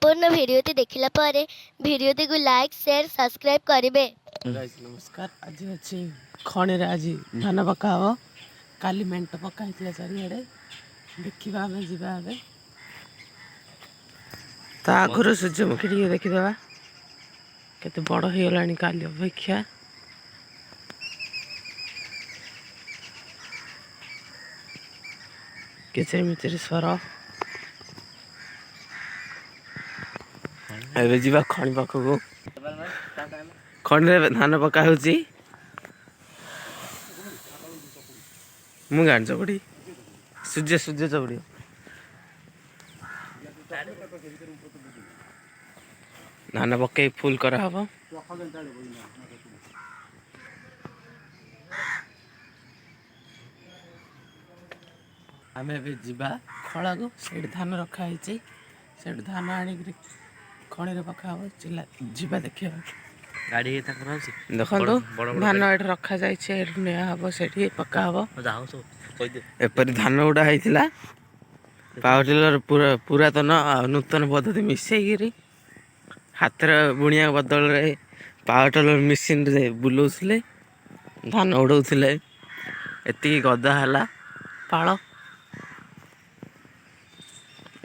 ସମ୍ପୂର୍ଣ୍ଣ ଭିଡ଼ିଓଟି ଦେଖିଲା ପରେ ଭିଡ଼ିଓଟିକୁ ଲାଇକ୍, ସେୟାର, ସବସ୍କ୍ରାଇବ୍ କରିବେ। ଗାଇସ୍ ନମସ୍କାର। ଆଜି ଅଛି ଖଣିରେ, ଆଜି ଧାନ ପକା ହବ। କାଲି ମେଣ୍ଟ ପକା ହେଇଥିଲା ଚାରିଆଡ଼େ। ଦେଖିବା, ଆମେ ଯିବା ଏବେ। ତା ଆଗରୁ ସୂର୍ଯ୍ୟମୁଖୀ ଟିକେ ଦେଖିଦେବା, କେତେ ବଡ଼ ହେଇଗଲାଣି କାଲି ଅପେକ୍ଷା। କିଚିରି ମିଚିରି ସ୍ୱର। ଏବେ ଯିବା ଖଣି ପାଖକୁ। ଖଣିରେ ଏବେ ଧାନ ପକା ହେଉଛି। ମୁଁ ଜାଣି ଚକୁଡ଼ି, ସୂର୍ଯ୍ୟ ସୂର୍ଯ୍ୟ ଚକୁଡ଼ି। ଧାନ ପକେଇ ଫୁଲ କରାହବ। ଆମେ ଏବେ ଯିବା ଖଳାକୁ। ସେଇଠି ଧାନ ରଖା ହେଇଛି। ସେଇଠୁ ଧାନ ଆଣିକିରି ଖଣିରେ ପକା ହବ। ଚିଲା ଯିବା ଦେଖିବା। ଗାଡ଼ି ତାଙ୍କର ଅଛି। ଦେଖନ୍ତୁ। ବଡ଼ ବଡ଼। ଧାନ ଏଠି ରଖାଯାଇଛି, ଏଠୁ ନିଆ ହବ, ସେଠି ପକା ହବ। ଯାହା ସବୁ କହିଦେ। ଏପରି ଧାନ ଗୁଡ଼ା ହେଇଥିଲା। ପାୱାର ଟିଲର ପୁରା ପୁରାତନ ଆଉ ନୂତନ ପଦ୍ଧତି ମିଶେଇକିରି ହାତରେ ବୁଣିବା ବଦଳରେ ପାୱାର ଟିଲର ମେସିନରେ ବୁଲଉଥିଲେ, ଧାନ ଉଡ଼ଉଥିଲେ। ଏତିକି ଗଦା ହେଲା ପାଳ।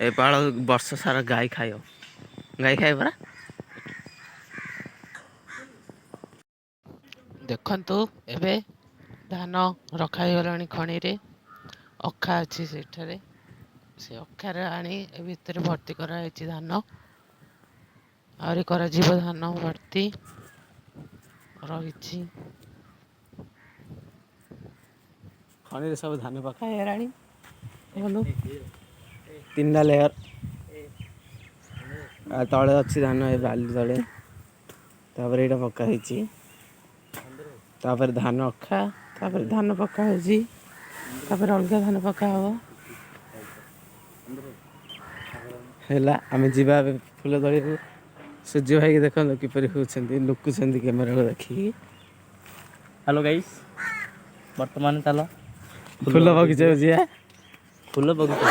ଏ ପାଳ ବର୍ଷ ସାରା ଗାଈ ଖାଇବ। ଗାଈ ଖାଇବ ପରା। ଦେଖନ୍ତୁ, ଏବେ ଧାନ ରଖା ହେଇଗଲାଣି ଖଣିରେ। ଅଖା ଅଛି ସେଠାରେ। ସେ ଅଖାରେ ଆଣି ଏ ଭିତରେ ଭର୍ତ୍ତି କରାହେଇଛି ଧାନ। ଆହୁରି କରାଯିବ, ଧାନ ଭର୍ତ୍ତି ରହିଛି। ଖଣିରେ ସବୁ ଧାନ ପକା ହେଇଗଲାଣି। ଦେଖନ୍ତୁ, ତିନିଟା ଲେୟର। ଆଉ ତଳେ ଅଛି ଧାନ, ଏ ବାଲି ତଳେ। ତାପରେ ଏଇଟା ପକା ହେଇଛି, ତାପରେ ଧାନ ଅଖା, ତାପରେ ଧାନ ପକା ହଉଛି, ତାପରେ ଅଲଗା ଧାନ ପକା ହବ। ହେଲା, ଆମେ ଯିବା ଏବେ ଫୁଲ ତୋଳିବାକୁ। ସୂର୍ଯ୍ୟ ଭାଇକି ଦେଖନ୍ତୁ, କିପରି ହଉଛନ୍ତି, ଲୁକୁଛନ୍ତି କ୍ୟାମେରାକୁ ଦେଖିକି। ହ୍ୟାଲୋ ଗାଇସ୍, ବର୍ତ୍ତମାନ ଚାଲ। ଫୁଲ ବଗିଚାକୁ ଯିବା। ଫୁଲ ବଗିଚା।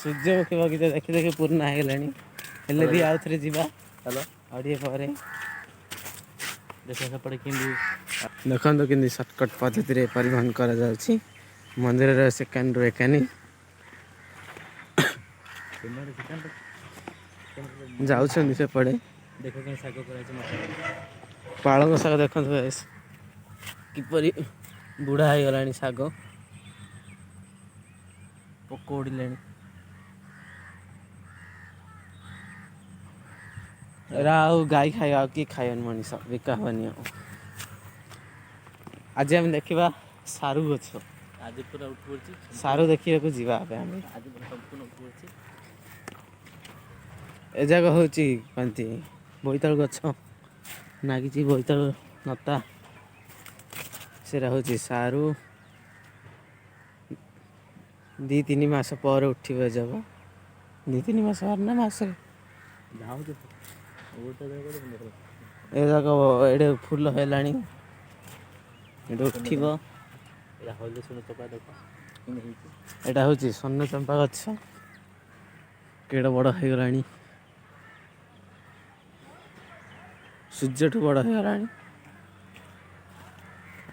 ସୂର୍ଯ୍ୟମୁଖୀ ବଗିଚା ଦେଖି ଦେଖି ପୁରୁଣା ହେଇଗଲାଣି, ହେଲେ ବି ଆଉ ଥରେ ଯିବା। ଚାଲ। ଆଉ ଟିକେ ପରେ। ଦେଖ ସେପଟେ କେମିତି। ଦେଖନ୍ତୁ, କେମିତି ସର୍ଟକଟ୍ ପଦ୍ଧତିରେ ପରିବହନ କରାଯାଉଛି ମନ୍ଦିରର ସେକାଣ୍ଡରୁ ଏକାନି। ଯାଉଛନ୍ତି ସେପଟେ। ଦେଖ କେମିତି ଶାଗ କରାଯାଇଛି ମସଲା। ପାଳଙ୍ଗ ଶାଗ ଦେଖନ୍ତୁ guys, କିପରି ବୁଢ଼ା ହେଇଗଲାଣି ଶାଗ, ପୋକ ଉଡ଼ିଲେଣି। ଏରା ଆଉ ଗାଈ ଖାଇବା, ଆଉ କିଏ ଖାଇବନି ମଣିଷ, ବିକା ହବନି ଆଉ। ଆଜି ଆମେ ଦେଖିବା ସାରୁ ଗଛ। ଆଜି ପୁରା ଉଠି ପଡ଼ିଛି। ସାରୁ ଦେଖିବାକୁ ଯିବା ଏବେ ଆମେ। ଆଜି ପୁରା ସମ୍ପୂର୍ଣ୍ଣ ଉଠି ପଡ଼ିଛି। ଏ ଯାକ ହେଉଛି କହନ୍ତି ବୋଇତାଳୁ ଗଛ ନାଗିଛି, ବୋଇତାଳୁ ଲତା। ସେଟା ହେଉଛି ସାରୁ। 2-3 ମାସ ପରେ ଉଠିବ ଏ ଯାକ। 2-3 ମାସ ପରେ ନା ମାସରେ? ଯାଉଛି। ଏ ଯାକ ଏଠି ଫୁଲ ହେଲାଣି, ଏଠି ଉଠିବ। ଏଇଟା ହଳଦୀ ସୁନ ଚପା, ଦେଖ କେମିତି ହେଇଛି। ଏଇଟା ହେଉଛି ସ୍ୱର୍ଣ୍ଣ ଚମ୍ପା ଗଛ। କେଡ଼େ ବଡ଼ ହେଇଗଲାଣି, ସୂର୍ଯ୍ୟଠୁ ବଡ଼ ହେଇଗଲାଣି।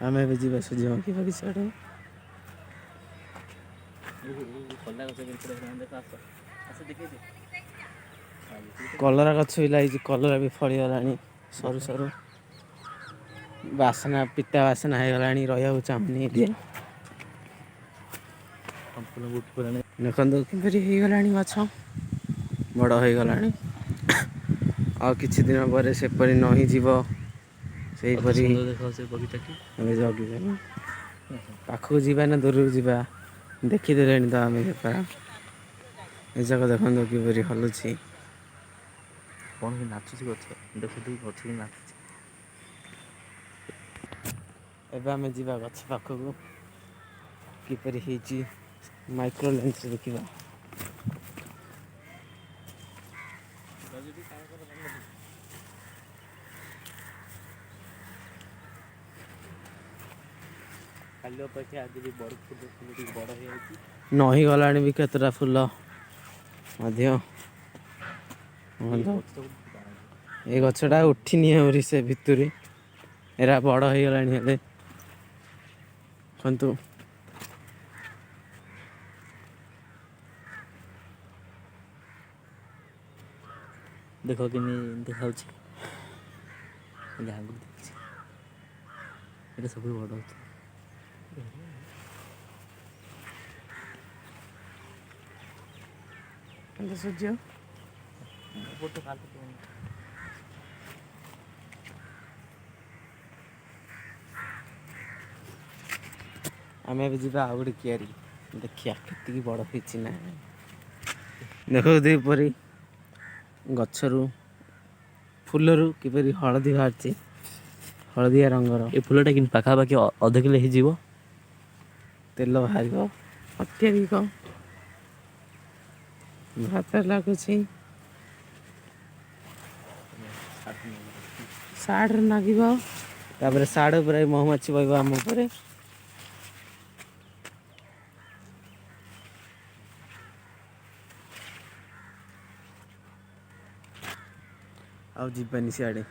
ଆମେ ଏବେ ଯିବା ସୂର୍ଯ୍ୟମୁଖୀ ବଗିଚା ଆଡ଼କୁ। କଲା ଗଛ କେମିତି ପୁରା ହେଲାଣି, ଦେଖ। ଆସ ଆସ, ଦେଖେଇ। କଲରା ଗଛ ବି ଲାଗିଛି, କଲରା ବି ଫଳିଗଲାଣି ସରୁ ସରୁ। ବାସନା, ପିତା ବାସନା ହେଇଗଲାଣି, ରହିବାକୁ ଚାହୁଁନି ଏଠି। ସମ୍ପୂର୍ଣ୍ଣ ଉଠି ପଡ଼ିଲାଣି। ଦେଖନ୍ତୁ, କିପରି ହେଇଗଲାଣି ଗଛ, ବଡ଼ ହେଇଗଲାଣି। ଆଉ କିଛି ଦିନ ପରେ ସେପରି ନଇଁଯିବ। ଅତି ସେହିପରି। ସୁନ୍ଦର ଦେଖାଯାଉଛି ବଗିଚାଟି। ଏବେ ଜଗିଦେବା। ପାଖକୁ ଯିବା ନା ଦୂରକୁ ଯିବା? ଦେଖିଦେଲେଣି ତ ଆମେ ବେପାର। ଏ ଯାକ ଦେଖନ୍ତୁ, କିପରି ହଲୁଛି। କ'ଣ କି ନାଚୁଛି ଗଛ, ଦେଖୁଥିବୁ ଗଛ କି ନାଚୁଛି। ଏବେ ଆମେ ଯିବା ଗଛ ପାଖକୁ, କିପରି ହେଇଛି ମାଇକ୍ରୋ ଲେନ୍ସରେ ଦେଖିବା। କାଲି ଅପେକ୍ଷା ଆଜି ବି ବଡ଼ ଫୁଲ, ଫୁଲ ଟିକେ ବଡ଼ ହେଇଯାଇଛି। ନହିଁ ଗଲାଣି ବି କେତେଟା ଫୁଲ ମଧ୍ୟ। ଦେଖନ୍ତୁ, ଏ ଗଛଟା ଉଠିନି ଆହୁରି ସେ ଭିତରେ, ଏରା ବଡ଼ ହେଇଗଲାଣି। ହେଲେ ଦେଖନ୍ତୁ, ଦେଖ କେମିତି ଦେଖାଯାଉଛି, ଆଗରୁ ଦେଖୁଛି। ଏଇଟା ସବୁଠୁ ବଡ଼ ଗଛ। ସୂର୍ଯ୍ୟ। ଆମେ ଏବେ ଯିବା ଆଉ ଗୋଟେ କିଆରି, ଦେଖିବା କେତିକି ବଡ଼ ହେଇଛି ନା। ଦେଖନ୍ତୁ, ଏପରି ଗଛରୁ ଫୁଲରୁ କିପରି ହଳଦୀ ବାହାରିଛି, ହଳଦିଆ ରଙ୍ଗର। ଏ ଫୁଲଟା କିନ୍ତୁ ପାଖାପାଖି ଅଧ କିଲୋ ହେଇଯିବ। ତେଲ ବାହାରିବ ଅତ୍ୟଧିକ ଭାତରେ ଲାଗୁଛି, ସାର୍ଟରେ ଲାଗିବ, ତାପରେ ସାର୍ଟ ଉପରେ ମହୁମାଛି ବହିବ ଆମ ଉପରେ। ଆଉ ଯିବାନି ସିଆଡ଼େ।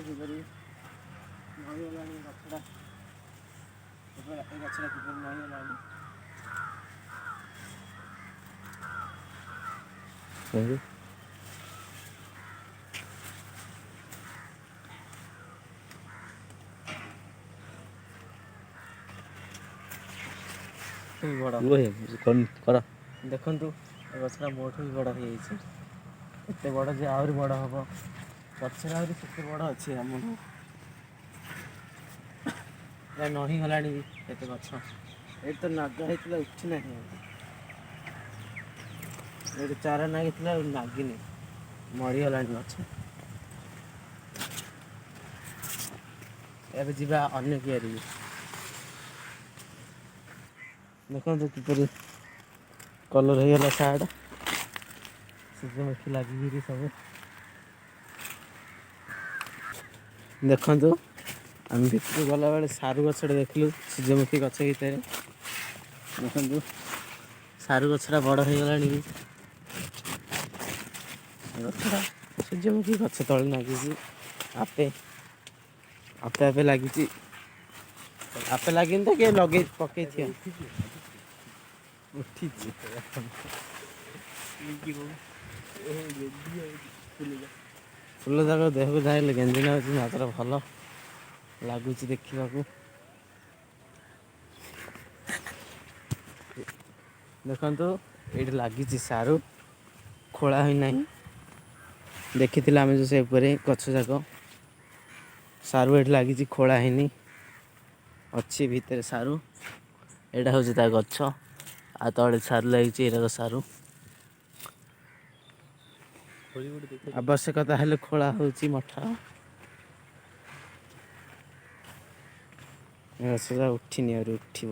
କିପରି ନଇଗଲାଣି ଗଛଟା, ଏ ଗଛଟା କିପରି ନଇଗଲାଣି। ବଡ଼ କର। ଦେଖନ୍ତୁ, ଏ ଗଛଟା ମୋଠୁ ବି ବଡ଼ ହେଇଯାଇଛି। ଏତେ ବଡ଼ ଯେ ଆହୁରି ବଡ଼ ହବ ପଛରେ, ଆହୁରି ସେତେ ବଡ଼ ଅଛି। ଆମର ନହିଁ ଗଲାଣି ବି ଏତେ ଗଛ। ଏଇଠି ତ ନାଗା ହେଇଥିଲା, ଉଠି ନାହିଁ। ଏଇଠି ଚାରା ନାଗିଥିଲା, ନାଗିନି, ମରିଗଲାଣି ଗଛ। ଏବେ ଯିବା ଅନ୍ୟ କିଆରି। ଦେଖନ୍ତୁ କିପରି କଲର୍ ହେଇଗଲା ସାର୍ଟ, ସୂର୍ଯ୍ୟମୁଖୀ ଲାଗିକିରି ସବୁ। ଦେଖନ୍ତୁ, ଆମେ ଭିତରକୁ ଗଲାବେଳେ ସାରୁ ଗଛଟେ ଦେଖିଲୁ ସୂର୍ଯ୍ୟମୁଖୀ ଗଛ ଭିତରେ। ଦେଖନ୍ତୁ, ସାରୁ ଗଛଟା ବଡ଼ ହେଇଗଲାଣି ବି। ଗଛଟା ସୂର୍ଯ୍ୟମୁଖୀ ଗଛ ତଳେ ଲାଗିଛି, ଆପେ ଆପେ ଆପେ ଲାଗିଛି। ଆପେ ଲାଗିନି ତ କିଏ ଲଗେଇ ପକେଇଥିବ, ଉଠିଛି। ଫୁଲ ଯାକ ଦେହକୁ ଯାଇଲେ ଗେଞ୍ଜିନା ହେଉଛି, ମାତ୍ର ଭଲ ଲାଗୁଛି ଦେଖିବାକୁ। ଦେଖନ୍ତୁ, ଏଇଠି ଲାଗିଛି ସାରୁ, ଖୋଳା ହୋଇନାହିଁ। ଦେଖିଥିଲେ ଆମେ ଯେଉଁ ସେ ଉପରେ ଗଛ ଯାକ, ସାରୁ ଏଠି ଲାଗିଛି, ଖୋଳା ହେଇନି, ଅଛି ଭିତରେ ସାରୁ। ଏଇଟା ହେଉଛି ତା ଗଛ, ଆଉ ତଳେ ସାରୁ ଲାଗିଛି। ଏଇଟା ସାରୁ, ଆବଶ୍ୟକତା ହେଲେ ଖୋଳା ହେଉଛି ମଠ। ଗଛ ଉଠିନି, ଆହୁରି ଉଠିବ।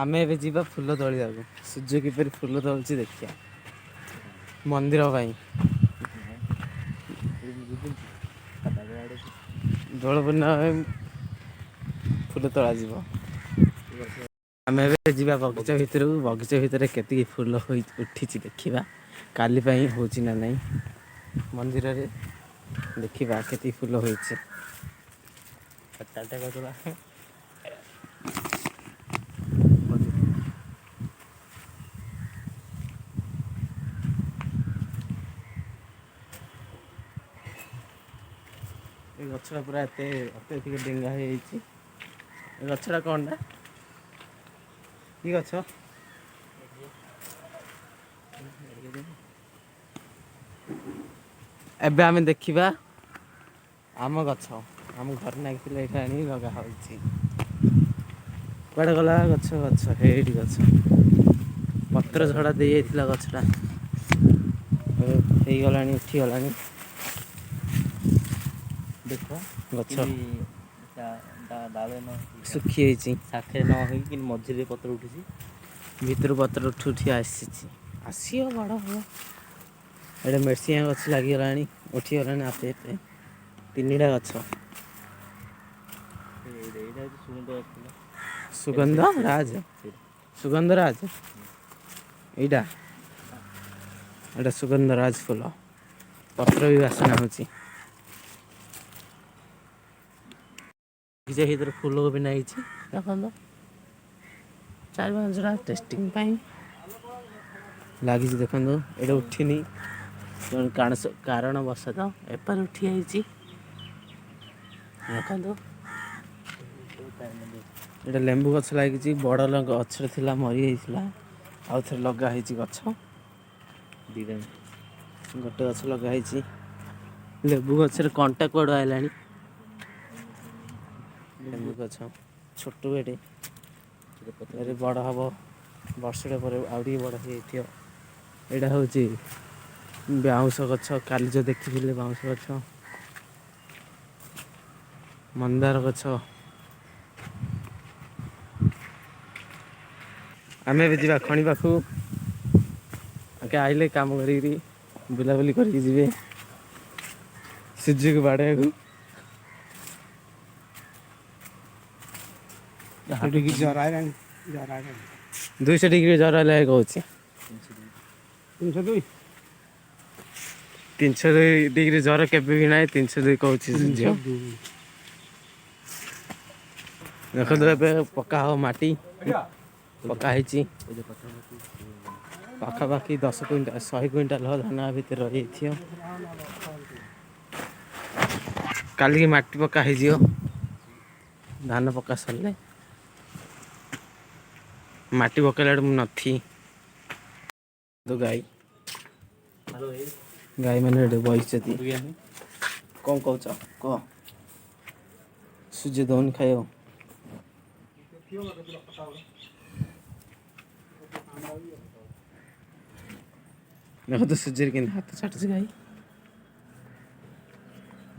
ଆମେ ଏବେ ଯିବା ଫୁଲ ତୋଳିବାକୁ। ସୂର୍ଯ୍ୟ କିପରି ଫୁଲ ତୋଳୁଛି ଦେଖିବା ମନ୍ଦିର ପାଇଁ। ଦୋଳ ପୂର୍ଣ୍ଣିମା ପାଇଁ ଫୁଲ ତୋଳାଯିବ। ଆମେ ଏବେ ଯିବା ବଗିଚା ଭିତରକୁ। ବଗିଚା ଭିତରେ କେତିକି ଫୁଲ ହୋଇ ଉଠିଛି ଦେଖିବା, କାଲି ପାଇଁ ହେଉଛି ନା ନାହିଁ ମନ୍ଦିରରେ। ଦେଖିବା କେତିକି ଫୁଲ ହୋଇଛି। ଚାରିଟା କରିଦେବା। ଏ ଗଛଟା ପୁରା ଏତେ ଅତ୍ୟଧିକ ଡେଙ୍ଗା ହେଇଯାଇଛି। ଏ ଗଛଟା କ'ଣଟା, କି ଗଛ? ଏବେ ଆମେ ଦେଖିବା ଆମ ଗଛ। ଆମ ଘରେ ନାଗିଥିଲା, ଏଇଟା ଆଣିକି ଲଗା ହଉଛି। କୁଆଡ଼େ ଗଲା ଗଛ? ଗଛ ହେଇଠି। ଗଛ ପତ୍ର ଝଡ଼ା ଦେଇଯାଇଥିଲା, ଗଛଟା ଏବେ ହେଇଗଲାଣି, ଉଠିଗଲାଣି। ଦେଖ ଗଛ ଡାଳ ଶୁଖି ଯାଇଛି, ଶାଖରେ ନ ହେଇକି କିନ୍ତୁ ମଝିରେ ପତ୍ର ଉଠିଛି। ଭିତରୁ ପତ୍ର ଉଠି ଉଠି ଆସିଛି, ଆସିବ, ବଡ଼ ହବ। ଏଇଟା ମେଡିସିଆ ଗଛ ଲାଗିଗଲାଣି, ଉଠିଗଲାଣି ଆପେ ଆପେ, ତିନିଟା ଗଛ। ଏଇଟା ହେଉଛି ସୁଗନ୍ଧ ଗଛ। ସୁଗନ୍ଧ ରାଜ, ସୁଗନ୍ଧରାଜ। ଏଇଟା ଏଇଟା ସୁଗନ୍ଧରାଜ ଫୁଲ। ପତ୍ର ବି ବାସ୍ନା ହେଉଛି। ସେଇଥିରେ ଫୁଲକୋବି ଲାଗିଛି ଦେଖନ୍ତୁ। 4-5ଟା ଟେଷ୍ଟିଂ ପାଇଁ ଲାଗିଛି ଦେଖନ୍ତୁ। ଏଇଟା ଉଠିନି କାରଣବଶତଃ ଏପରି ଉଠି ଯାଇଛି ଦେଖନ୍ତୁ। ଏଇଟା ଲେମ୍ବୁ ଗଛ ଲାଗିଛି। ବଡ଼ ଗଛରେ ଥିଲା, ମରିଯାଇଥିଲା, ଆଉ ଥରେ ଲଗା ହେଇଛି ଗଛ। 2ଟା। ଗୋଟେ ଗଛ ଲଗା ହେଇଛି। ଲେମ୍ବୁ ଗଛରେ କଣ୍ଟା କୁଆଡ଼ୁ ଆଇଲାଣି। ଲେମ୍ବୁ ଗଛ ଛୋଟ ଏଟେ, ଏବେ ବଡ଼ ହବ। ବର୍ଷଟେ ପରେ ଆଉ ଟିକେ ବଡ଼ ହେଇଯାଇଥିବ। ଏଇଟା ହେଉଛି ବାଉଁଶ ଗଛ, କାଲି ଯେଉଁ ଦେଖିଥିଲେ ବାଉଁଶ ଗଛ। ମନ୍ଦାର ଗଛ। ଆମେ ଏବେ ଯିବା ଖଣି ପାଖକୁ। ଆଗେ ଆଇଲେ କାମ କରିକିରି ବୁଲାବୁଲି କରିକି ଯିବେ ସୂର୍ଯ୍ୟକୁ ବାଡ଼େଇବାକୁ। ଟିକେ ଜର ଆଇଲାଣି, ଜର ଆଇଲାଣି। 200 ଡିଗ୍ରୀ ଜ୍ୱର ହେଲେ କହୁଛି। 302। 302 ଡିଗ୍ରୀ ଜ୍ୱର କେବେ ବି ନାହିଁ। 302 କହୁଛି ସୂର୍ଯ୍ୟ। ଦେଖନ୍ତୁ, ଏବେ ପକା ହବ ମାଟି, ପକା ହେଇଛି। ପାଖାପାଖି 10 କୁଇଣ୍ଟାଲ, 100 କୁଇଣ୍ଟାଲ ହବ ଧାନ ଆ ଭିତରେ ରହିଯାଇଥିବ। କାଲିକି ମାଟି ପକା ହେଇଯିବ। ଧାନ ପକା ସରିଲେ ମାଟି ପକେଇଲା ବେଳକୁ ମୁଁ ନଥି ତ। ଗାଈ, ଗାଈ ମାନେ ଏଠି ବସିଛନ୍ତି। କ'ଣ କହୁଛ କୁହ? ସୂର୍ଯ୍ୟ ଦଉନି ଖାଇବାକୁ। ଦେଖ ତ ସୂର୍ଯ୍ୟରେ କେମିତି ହାତ ଛାଟୁଛି ଗାଈ।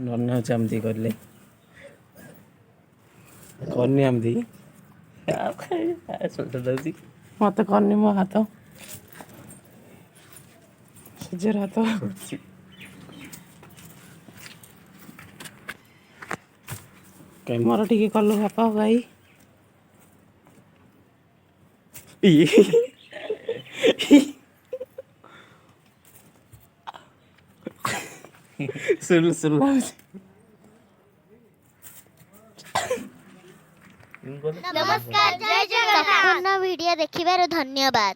ନନା ହେଉଛି ଏମିତି କରିଲେ କରନି, ଏମିତି ମତେ କରନି। ମୋ ହାତ, ସୂର୍ଯ୍ୟର ହାତ। କାଇଁ ମୋର ଟିକେ କଲୁ ବାପା ଭାଇ। ଇଏ ସୁଲୁ ସୁଲୁ ଲାଗୁଛି। ନମସ୍କାର, ଜୟ ଜଗନ୍ନାଥ। ସମ୍ପୂର୍ଣ୍ଣ ଭିଡ଼ିଓ ଦେଖିବାରୁ ଧନ୍ୟବାଦ।